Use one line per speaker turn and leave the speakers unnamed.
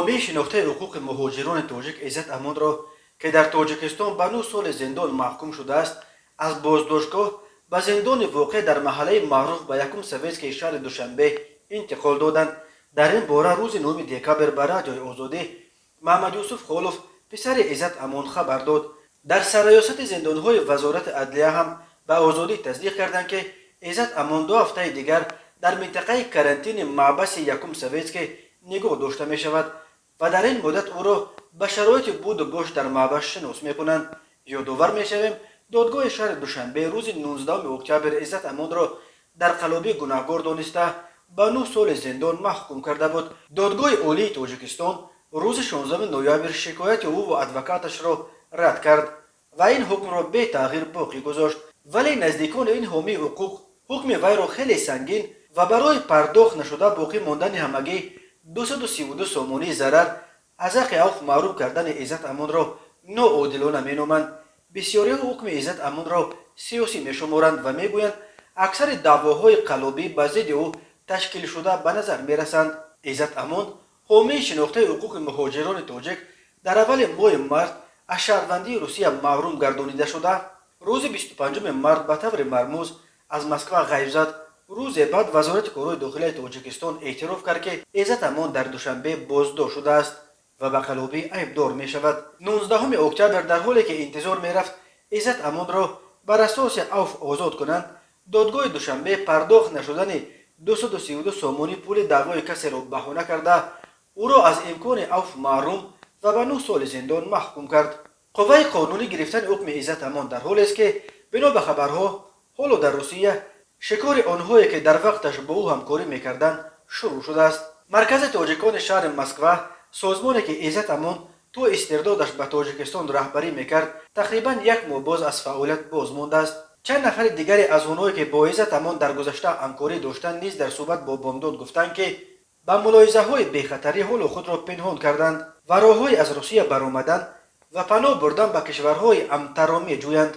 Ҳомии шинохтаи ҳуқуқи муҳоҷирони тоҷик Иззат Амонро, ки дар Тоҷикистон ба 9 соли зиндон маҳкум шудааст, аз боздоштгоҳ ба зиндони воқеъ дар маҳаллаи маъруф ба Якум Советскии шаҳри Душанбе интиқол доданд. Дар ин бора рӯзи 9 декабр ба Радиои Озодӣ Маҳмадюсуф Холов, писари Иззат Амон, хабар дод. Дар Сарраёсати зиндонҳои Вазорати адлия ҳам ба Озодӣ тасдиқ карданд, ки Иззат Амон 2 ҳафтаи дигар дар минтақаи карантини маҳбаси Якум Советский нигоҳ дошта мешавад ва дар ин муддат ӯро ба шароити буду бош дар маҳбас шинос мекунанд. Ёдовар мешавем, додгоҳи шаҳри Душанбе рӯзи 19 октябр Иззат Амонро дар қаллобӣ гунаҳгор дониста, ба 9 соли зиндон маҳкум карда буд. Додгоҳи Олии Тоҷикистон рӯзи 16 ноябр шикояти ӯ ва адвокаташро рад кард ва ин ҳукмро бетағйир боқӣ гузошт. Вале наздикони ин ҳомии ҳуқуқ ҳукми вайро хеле сангин ва барои пардохт нашуда боқӣ мондани ҳамагӣ 232 сомонии зарар аз ҳаққи авф маҳрум кардани Иззат Амонро ноодилона меноманд. Бисёриҳо ҳукми Иззат Амонро сиёсӣ мешуморанд ва мегӯянд, аксари даъвоҳои қаллобӣ ба зидди ӯ ташкилшуда ба назар мерасанд. Иззат Амон, ҳомии шинохтаи ҳуқуқи муҳоҷирони тоҷик, дар аввали моҳи март аз шаҳрвандии Русия маҳрум гардонида шуда, рӯзи 25 март ба таври мармуз аз Москва ғайб зад. Рӯзе баъд Вазорати корҳои дохилияи Тоҷикистон эътироф кард, ки Иззат Амон дар Душанбе боздошт шудааст ва ба қаллобӣ айбдор мешавад. 19 октябр, дар ҳоле ки интизор мерафт, Иззат Амонро бар асоси авф озод кунанд, додгоҳи Душанбе пардохт нашудани 232 сомонӣ пули даъвои касеро баҳона карда, ӯро аз имкони авф маҳрум ва ба 9 соли зиндон маҳкум кард. Қувваи қонунӣ гирифтани ҳукми Иззат Амон дар ҳолест, ки бино ба хабарҳо, ҳоло дар Русия шикори онҳое, ки дар вақташ бо ӯ ҳамкорӣ мекарданд, шурӯъ шудааст. Маркази тоҷикони шаҳри Москва, созмоне ки Иззат Амон то истирдодаш ба Тоҷикистон раҳбарӣ мекард, тақрибан як моҳ боз аз фаъолият боз мондааст. Чанд нафари дигаре аз онҳое, ки бо Иззат Амон дар гузашта ҳамкорӣ доштанд, низ дар суҳбат бо Бомдод гуфтанд, ки ба мулоҳизаҳои бехатарӣ ҳоло худро пинҳон карданд ва роҳҳои аз Русия баромадан ва паноҳ бурдан ба кишварҳои амнтарро меҷӯянд.